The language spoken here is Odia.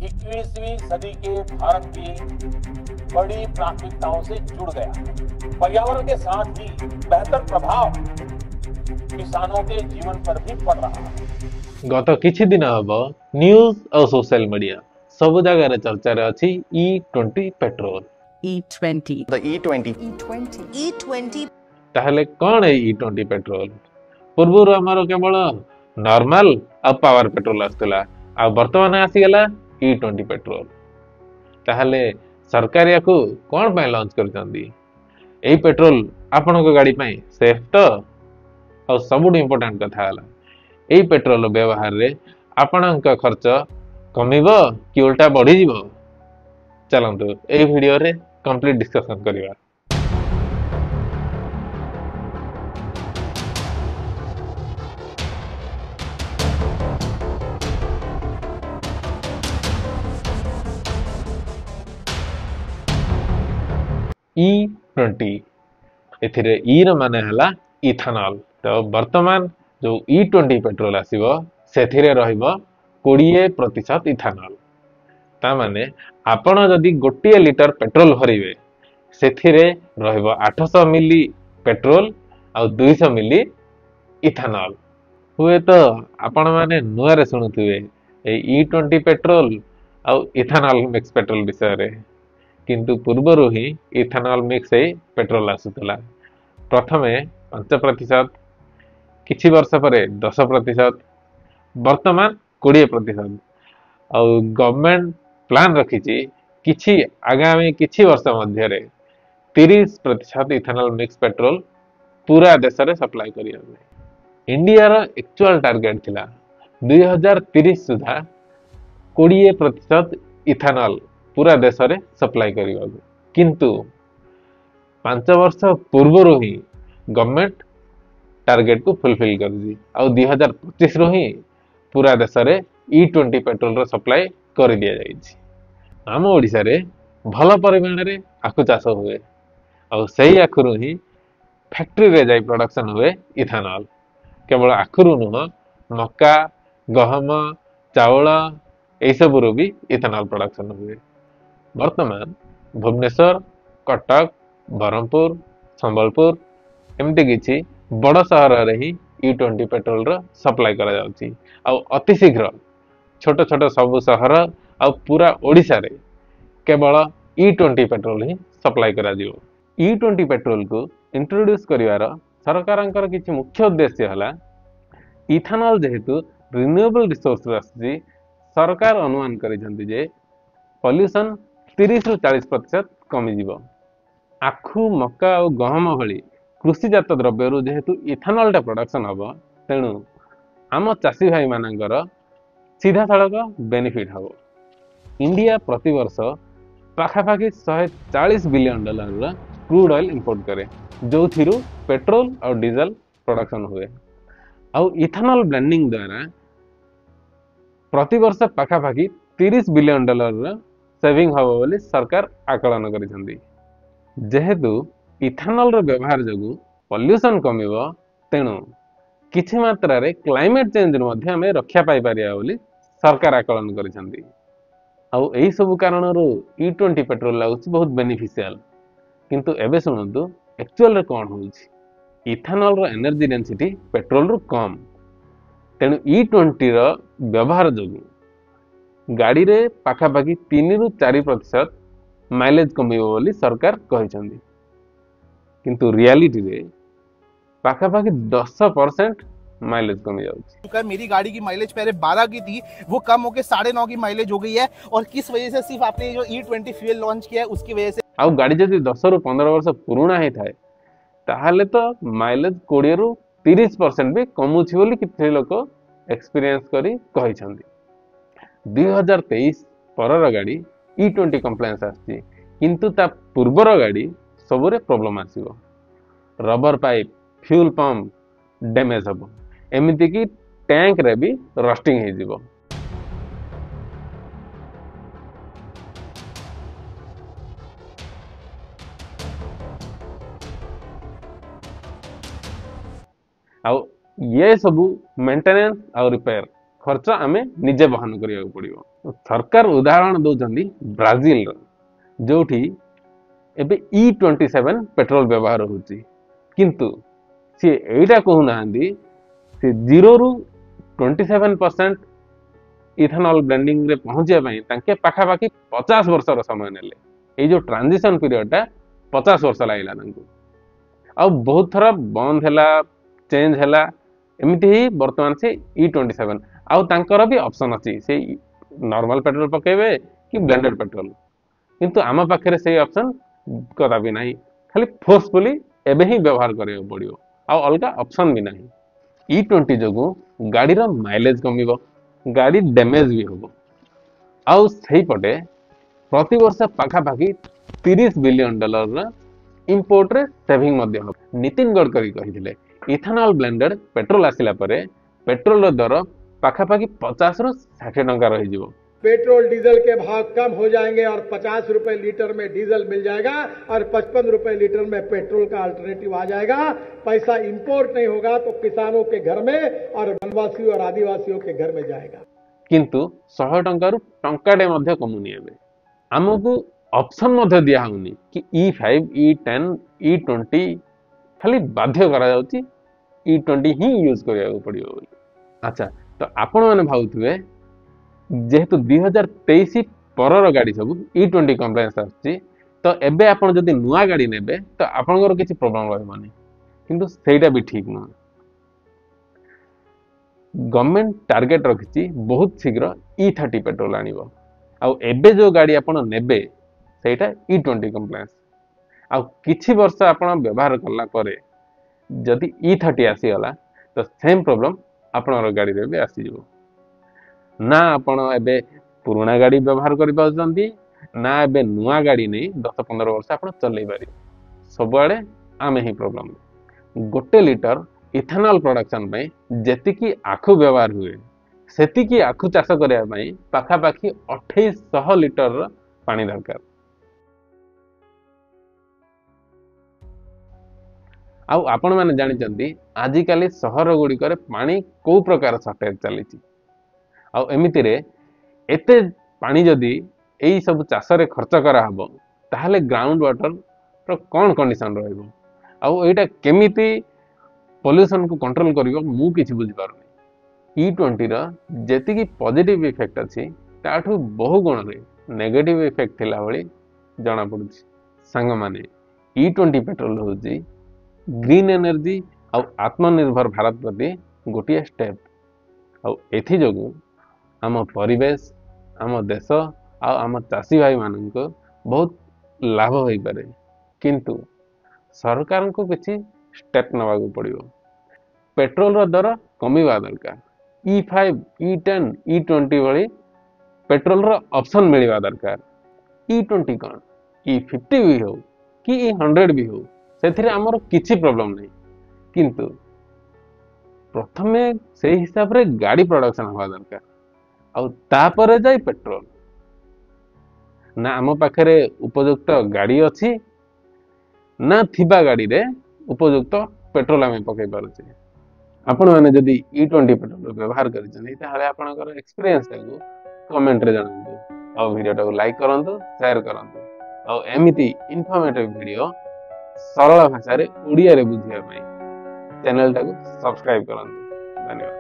21वीं सदी के भारत की बड़ी प्राथमिकताओं से जुड़ गया। पर्यावरण के साथ ही बेहतर प्रभाव किसानों के जीवन पर भी पड़ रहा है। ଗତ କିଛି ଦିନ ହେବ ନ୍ୟୁଜ୍ ଆଉ ସୋସିଆଲ ମିଡିଆ ସବୁ ଜାଗାରେ ଚର୍ଚ୍ଚାରେ ଅଛି ଇ-20 petrol. E20. The E20. E20. E20. ତାହେଲେ କ'ଣ ଏଇ ଇ-20 ପେଟ୍ରୋଲ? ପୂର୍ବରୁ ଆମର କେବଳ ନର୍ମାଲ ଆଉ ପାୱାର ପେଟ୍ରୋଲ ଆସୁଥିଲା, ଆଉ ବର୍ତ୍ତମାନ ଆସିଗଲା ଇ-20 ପେଟ୍ରୋଲ। ତାହେଲେ ସରକାର ୟାକୁ କ'ଣ ପାଇଁ ଲଞ୍ଚ କରିଛନ୍ତି? ଏଇ ପେଟ୍ରୋଲ ଆପଣଙ୍କ ଗାଡ଼ି ପାଇଁ ସେଫ୍ ତ? ଆଉ ସବୁଠୁ ଇମ୍ପୋର୍ଟାଣ୍ଟ କଥା ହେଲା, ଏଇ ପେଟ୍ରୋଲ ବ୍ୟବହାରରେ ଆପଣଙ୍କ ଖର୍ଚ୍ଚ କମିବ କି ଓଲଟା ବଢ଼ିଯିବ? ଚାଲନ୍ତୁ ଏଇ ଭିଡ଼ିଓରେ କମ୍ପ୍ଲିଟ୍ ଡିସ୍କସନ୍ କରିବା। ଇ-20 ଏଥିରେ ଇ ର ମାନେ ହେଲା ଇଥାନଲ। ତ ବର୍ତ୍ତମାନ ଯୋଉ ଇ-20 ପେଟ୍ରୋଲ ଆସିବ ସେଥିରେ ରହିବ 20% ଇଥାନଲ। ତା ମାନେ ଆପଣ ଯଦି 1 ଲିଟର ପେଟ୍ରୋଲ ଭରିବେ ସେଥିରେ ରହିବ 800 ମିଲି ପେଟ୍ରୋଲ ଆଉ 200 ମିଲି ଇଥାନଲ। ହୁଏତ ଆପଣମାନେ ନୂଆରେ ଶୁଣୁଥିବେ ଏଇ ଇ-20 ପେଟ୍ରୋଲ ଆଉ ଇଥାନଲ ମିକ୍ସ ପେଟ୍ରୋଲ ବିଷୟରେ, କିନ୍ତୁ ପୂର୍ବରୁ ହିଁ ଇଥାନଲ ମିକ୍ସ ହେଇ ପେଟ୍ରୋଲ ଆସୁଥିଲା। ପ୍ରଥମେ 5%, କିଛି ବର୍ଷ ପରେ 10%, ବର୍ତ୍ତମାନ 20%। ଆଉ ଗଭର୍ଣ୍ଣମେଣ୍ଟ ପ୍ଲାନ୍ ରଖିଛି କିଛି ଆଗାମୀ କିଛି ବର୍ଷ ମଧ୍ୟରେ 30% ଇଥାନଲ ମିକ୍ସ ପେଟ୍ରୋଲ ପୁରା ଦେଶରେ ସପ୍ଲାଏ କରିବା ପାଇଁ। ଇଣ୍ଡିଆର ଆକ୍ଚୁଆଲ ଟାର୍ଗେଟ ଥିଲା 2030 ସୁଦ୍ଧା 20% ଇଥାନଲ ପୁରା ଦେଶରେ ସପ୍ଲାଏ କରିବାକୁ, କିନ୍ତୁ 5 ବର୍ଷ ପୂର୍ବରୁ ହିଁ ଗଭର୍ଣ୍ଣମେଣ୍ଟ ଟାର୍ଗେଟକୁ ଫୁଲଫିଲ୍ କରିଛି। ଆଉ 2025ରୁ ହିଁ ପୁରା ଦେଶରେ ଇ-20 ପେଟ୍ରୋଲର ସପ୍ଲାଏ କରିଦିଆଯାଇଛି। ଆମ ଓଡ଼ିଶାରେ ଭଲ ପରିମାଣରେ ଆଖୁ ଚାଷ ହୁଏ, ଆଉ ସେଇ ଆଖୁରୁ ହିଁ ଫ୍ୟାକ୍ଟ୍ରିରେ ଯାଇ ପ୍ରଡକ୍ସନ୍ ହୁଏ ଇଥାନଲ। କେବଳ ଆଖୁରୁ ନୁହଁ, ମକା, ଗହମ, ଚାଉଳ ଏଇସବୁରୁ ବି ଇଥାନଲ ପ୍ରଡକ୍ସନ୍ ହୁଏ। ବର୍ତ୍ତମାନ ଭୁବନେଶ୍ୱର, କଟକ, ବ୍ରହ୍ମପୁର, ସମ୍ବଲପୁର ଏମିତି କିଛି ବଡ଼ ସହରରେ ହିଁ ଇ-20 ପେଟ୍ରୋଲର ସପ୍ଲାଏ କରାଯାଉଛି। ଆଉ ଅତି ଶୀଘ୍ର ଛୋଟ ଛୋଟ ସବୁ ସହର ଆଉ ପୁରା ଓଡ଼ିଶାରେ କେବଳ ଇ-20 ପେଟ୍ରୋଲ ହିଁ ସପ୍ଲାଏ କରାଯିବ। ଇ-20 ପେଟ୍ରୋଲକୁ ଇଣ୍ଟ୍ରୋଡ୍ୟୁସ୍ କରିବାର ସରକାରଙ୍କର କିଛି ମୁଖ୍ୟ ଉଦ୍ଦେଶ୍ୟ ହେଲା, ଇଥାନଲ ଯେହେତୁ ରିନ୍ୟୁଏବଲ୍ ରିସୋର୍ସରୁ ଆସୁଛି, ସରକାର ଅନୁମାନ କରିଛନ୍ତି ଯେ ପଲ୍ୟୁସନ୍ 30ରୁ 40% କମିଯିବ। ଆଖୁ, ମକା ଆଉ ଗହମ ଭଳି କୃଷିଜାତ ଦ୍ରବ୍ୟରୁ ଯେହେତୁ ଇଥାନଲଟା ପ୍ରଡକ୍ସନ୍ ହେବ, ତେଣୁ ଆମ ଚାଷୀ ଭାଇମାନଙ୍କର ସିଧାସଳଖ ବେନିଫିଟ୍ ହେବ। ଇଣ୍ଡିଆ ପ୍ରତିବର୍ଷ ପାଖାପାଖି $140 ବିଲିୟନ ଡଲାରର କ୍ରୁଡ୍ ଅଏଲ୍ ଇମ୍ପୋର୍ଟ କରେ, ଯେଉଁଥିରୁ ପେଟ୍ରୋଲ ଆଉ ଡିଜେଲ ପ୍ରଡକ୍ସନ୍ ହୁଏ। ଆଉ ଇଥାନଲ ବ୍ଲେଣ୍ଡିଂ ଦ୍ୱାରା ପ୍ରତିବର୍ଷ ପାଖାପାଖି $30 ବିଲିୟନ ଡଲାରର ସେଭିଂ ହେବ ବୋଲି ସରକାର ଆକଳନ କରିଛନ୍ତି। ଯେହେତୁ ଇଥାନଲର ବ୍ୟବହାର ଯୋଗୁଁ ପଲ୍ୟୁସନ୍ କମିବ, ତେଣୁ କିଛି ମାତ୍ରାରେ କ୍ଲାଇମେଟ୍ ଚେଞ୍ଜରୁ ମଧ୍ୟ ଆମେ ରକ୍ଷା ପାଇପାରିବା ବୋଲି ସରକାର ଆକଳନ କରିଛନ୍ତି। ଆଉ ଏହିସବୁ କାରଣରୁ ଇ-20 ପେଟ୍ରୋଲ ଲାଗୁଛି ବହୁତ ବେନିଫିସିଆଲ। କିନ୍ତୁ ଏବେ ଶୁଣନ୍ତୁ ଆକ୍ଚୁଆଲରେ କ'ଣ ହେଉଛି। ଇଥାନଲର ଏନର୍ଜି ଡେନ୍ସିଟି ପେଟ୍ରୋଲରୁ କମ୍, ତେଣୁ ଇ-20ର ବ୍ୟବହାର ଯୋଗୁଁ ଗାଡ଼ିରେ ପାଖାପାଖି 3ରୁ 4% ମାଇଲେଜ କମିବ ବୋଲି ସରକାର କହିଛନ୍ତି। କିନ୍ତୁ ରିଆଲିଟିରେ ପାଖାପାଖି 10% माइलेज कमी जाଉଛି। मेरी गाड़ी की माइलेज पहले 12 की थी, वो कम होके 9.5 की माइलेज हो गई है। और किस वजह से? सिर्फ आपने जो E20 fuel launch किया है उसकी वजह से। ଆଉ ଗାଡ଼ି ଯଦି 10ରୁ 15 ବର୍ଷ ପୁରୁଣା ହେଇଥାଏ ତାହେଲେ ତ ମାଇଲେଜ 20ରୁ 30% ବି କମୁଛି ବୋଲି କିଛି ଲୋକ ଏକ୍ସପିରିଏନ୍ସ କରି କହିଛନ୍ତି। 2023 ପରର ଗାଡ଼ି ଇ-20 କମ୍ପ୍ଲାଏନ୍ସ ଆସିଛି, କିନ୍ତୁ ତା ପୂର୍ବର ଗାଡ଼ି ସବୁରେ ପ୍ରୋବ୍ଲେମ୍ ଆସିବ। Rubber pipe, fuel pump damage ହେବ, ଏମିତିକି ଟ୍ୟାଙ୍କରେ ବି ରଷ୍ଟିଂ ହେଇଯିବ। ଆଉ ଇଏ ସବୁ ମେଣ୍ଟେନାନ୍ସ ଆଉ ରିପେୟାର ଖର୍ଚ୍ଚ ଆମେ ନିଜେ ବହନ କରିବାକୁ ପଡ଼ିବ। ସରକାର ଉଦାହରଣ ଦେଉଛନ୍ତି ବ୍ରାଜିଲର, ଯେଉଁଠି ଏବେ E27 petrol ବ୍ୟବହାର ହେଉଛି। କିନ୍ତୁ ସିଏ ଏଇଟା କହୁନାହାନ୍ତି ସେ 0ରୁ 27% ଇଥାନଲ ବ୍ଲେଣ୍ଡିଂରେ ପହଞ୍ଚିବା ପାଇଁ ତାଙ୍କେ ପାଖାପାଖି 50 ବର୍ଷର ସମୟ ନେଲେ। ଏଇ ଯେଉଁ ଟ୍ରାନଜିସନ୍ ପିରିୟଡ଼ଟା 50 ବର୍ଷ ଲାଗିଲା ତାଙ୍କୁ। ଆଉ ବହୁତ ଥର ବନ୍ଦ ହେଲା, ଚେଞ୍ଜ ହେଲା, ଏମିତି ହିଁ ବର୍ତ୍ତମାନ ସେ E27। ଆଉ ତାଙ୍କର ବି ଅପସନ୍ ଅଛି, ସେ ନର୍ମାଲ ପେଟ୍ରୋଲ ପକେଇବେ କି ବ୍ଲେଣ୍ଡେଡ୍ ପେଟ୍ରୋଲ। କିନ୍ତୁ ଆମ ପାଖରେ ସେଇ ଅପସନ୍ କଦାପି ନାହିଁ, ଖାଲି ଫୋର୍ସଫୁଲି ଏବେ ହିଁ ବ୍ୟବହାର କରିବାକୁ ପଡ଼ିବ, ଆଉ ଅଲଗା ଅପସନ୍ ବି ନାହିଁ। E20 ଯୋଗୁଁ ଗାଡ଼ିର ମାଇଲେଜ କମିବ, ଗାଡ଼ି ଡ୍ୟାମେଜ୍ ବି ହେବ। ଆଉ ସେଇପଟେ ପ୍ରତିବର୍ଷ ପାଖାପାଖି $30 ବିଲିୟନ ଇମ୍ପୋର୍ଟରେ ସେଭିଂ ମଧ୍ୟ ହେବ। ନୀତିନ ଗଡ଼କରୀ କହିଥିଲେ ଇଥାନଲ ବ୍ଲେଣ୍ଡେଡ୍ ପେଟ୍ରୋଲ ଆସିଲା ପରେ ପେଟ୍ରୋଲର ଦର ପାଖାପାଖି 50ରୁ 60 ଟଙ୍କା ରହିଯିବ। पेट्रोल डीजल के भाव कम हो जाएंगे और 50 रुपए लीटर में डीजल मिल जाएगा और 55 रुपए लीटर में पेट्रोल का अल्टरनेटिव आ जाएगा। पैसा इंपोर्ट नहीं होगा तो किसानों के घर में और वनवासियों और आदिवासियों के घर में जाएगा। କିନ୍ତୁ 100 ଟଙ୍କାରୁ ଟଙ୍କାଟେ ମଧ୍ୟ କମୁନି। ଏବେ ଆମକୁ ଅପସନ୍ ମଧ୍ୟ ଦିଆ ହଉନି କି E5, E10, E20, ଖାଲି ବାଧ୍ୟ କରାଯାଉଛି E20 ହିଁ ୟୁଜ୍ କରିବାକୁ ପଡ଼ିବ ବୋଲି। ଆଚ୍ଛା, ତ ଆପଣମାନେ ଭାବୁଥିବେ ଯେହେତୁ 2023 ପରର ଗାଡ଼ି ସବୁ E20 compliance ଆସୁଛି, ତ ଏବେ ଆପଣ ଯଦି ନୂଆ ଗାଡ଼ି ନେବେ ତ ଆପଣଙ୍କର କିଛି ପ୍ରୋବ୍ଲେମ୍ ରହିବନି। କିନ୍ତୁ ସେଇଟା ବି ଠିକ୍ ନୁହେଁ। ଗଭର୍ଣ୍ଣମେଣ୍ଟ ଟାର୍ଗେଟ ରଖିଛି ବହୁତ ଶୀଘ୍ର E30 petrol ଆଣିବ। ଆଉ ଏବେ ଯେଉଁ ଗାଡ଼ି ଆପଣ ନେବେ ସେଇଟା E20 compliance. ଆଉ କିଛି ବର୍ଷ ଆପଣ ବ୍ୟବହାର କଲା ପରେ ଯଦି E30 ଆସିଗଲା ତ ସେମ୍ ପ୍ରୋବ୍ଲେମ୍ ଆପଣଙ୍କର ଗାଡ଼ିରେ ବି ଆସିଯିବ। ନା ଆପଣ ଏବେ ପୁରୁଣା ଗାଡ଼ି ବ୍ୟବହାର କରିପାରୁଛନ୍ତି, ନା ଏବେ ନୂଆ ଗାଡ଼ି ନେଇ 10-15 ବର୍ଷ ଆପଣ ଚଲେଇ ପାରିବେ। ସବୁଆଡ଼େ ଆମେ ହିଁ ପ୍ରୋବ୍ଲେମ୍। 1 ଲିଟର ଇଥାନଲ ପ୍ରଡକ୍ସନ୍ ପାଇଁ ଯେତିକି ଆଖୁ ବ୍ୟବହାର ହୁଏ, ସେତିକି ଆଖୁ ଚାଷ କରିବା ପାଇଁ ପାଖାପାଖି 2800 ଲିଟରର ପାଣି ଦରକାର। ଆଉ ଆପଣମାନେ ଜାଣିଛନ୍ତି ଆଜିକାଲି ସହର ଗୁଡ଼ିକରେ ପାଣି କେଉଁ ପ୍ରକାର ସର୍ଟେଜ୍ ଚାଲିଛି। ଆଉ ଏମିତିରେ ଏତେ ପାଣି ଯଦି ଏଇ ସବୁ ଚାଷରେ ଖର୍ଚ୍ଚ କରାହବ ତାହେଲେ ଗ୍ରାଉଣ୍ଡ ୱାଟରର କ'ଣ କଣ୍ଡିସନ୍ ରହିବ, ଆଉ ଏଇଟା କେମିତି ପଲ୍ୟୁସନକୁ କଣ୍ଟ୍ରୋଲ କରିବ ମୁଁ କିଛି ବୁଝିପାରୁନି। E20ର ଯେତିକି ପଜିଟିଭ୍ ଇଫେକ୍ଟ ଅଛି ତାଠୁ ବହୁ ଗୁଣରେ ନେଗେଟିଭ୍ ଇଫେକ୍ଟ ଥିଲା ଭଳି ଜଣାପଡ଼ୁଛି। ସାଙ୍ଗମାନେ, E20 petrol ହେଉଛି ଗ୍ରୀନ୍ ଏନର୍ଜି ଆଉ ଆତ୍ମନିର୍ଭର ଭାରତ ପ୍ରତି ଗୋଟିଏ ଷ୍ଟେପ୍। ଆଉ ଏଥିଯୋଗୁଁ ଆମ ପରିବେଶ, ଆମ ଦେଶ ଆଉ ଆମ ଚାଷୀ ଭାଇମାନଙ୍କୁ ବହୁତ ଲାଭ ହୋଇପାରେ। କିନ୍ତୁ ସରକାରଙ୍କୁ କିଛି ଷ୍ଟେପ୍ ନେବାକୁ ପଡ଼ିବ। ପେଟ୍ରୋଲର ଦର କମିବା ଦରକାର। E5, E10, E20 ଭଳି ପେଟ୍ରୋଲର ଅପସନ୍ ମିଳିବା ଦରକାର। E20 କ'ଣ, E50 ବି ହେଉ କି E100 ବି ହେଉ, ସେଥିରେ ଆମର କିଛି ପ୍ରୋବ୍ଲେମ୍ ନାହିଁ। କିନ୍ତୁ ପ୍ରଥମେ ସେଇ ହିସାବରେ ଗାଡ଼ି ପ୍ରଡକ୍ସନ୍ ହେବା ଦରକାର, ଆଉ ତାପରେ ଯାଇ ପେଟ୍ରୋଲ। ନା ଆମ ପାଖରେ ଉପଯୁକ୍ତ ଗାଡ଼ି ଅଛି, ନା ଥିବା ଗାଡ଼ିରେ ଉପଯୁକ୍ତ ପେଟ୍ରୋଲ ଆମେ ପକାଇ ପାରୁଛେ। ଆପଣମାନେ ଯଦି E20 petrol ବ୍ୟବହାର କରିଛନ୍ତି ତାହେଲେ ଆପଣଙ୍କର ଏକ୍ସପିରିଏନ୍ସଟାକୁ କମେଣ୍ଟରେ ଜଣାନ୍ତୁ। ଆଉ ଭିଡ଼ିଓଟାକୁ ଲାଇକ୍ କରନ୍ତୁ, ସେୟାର କରନ୍ତୁ। ଆଉ ଏମିତି ଇନଫର୍ମେଟିଭ୍ ଭିଡ଼ିଓ ସରଳ ଭାଷାରେ ଓଡ଼ିଆରେ ବୁଝିବା ପାଇଁ ଚ୍ୟାନେଲଟାକୁ ସବସ୍କ୍ରାଇବ୍ କରନ୍ତୁ। ଧନ୍ୟବାଦ।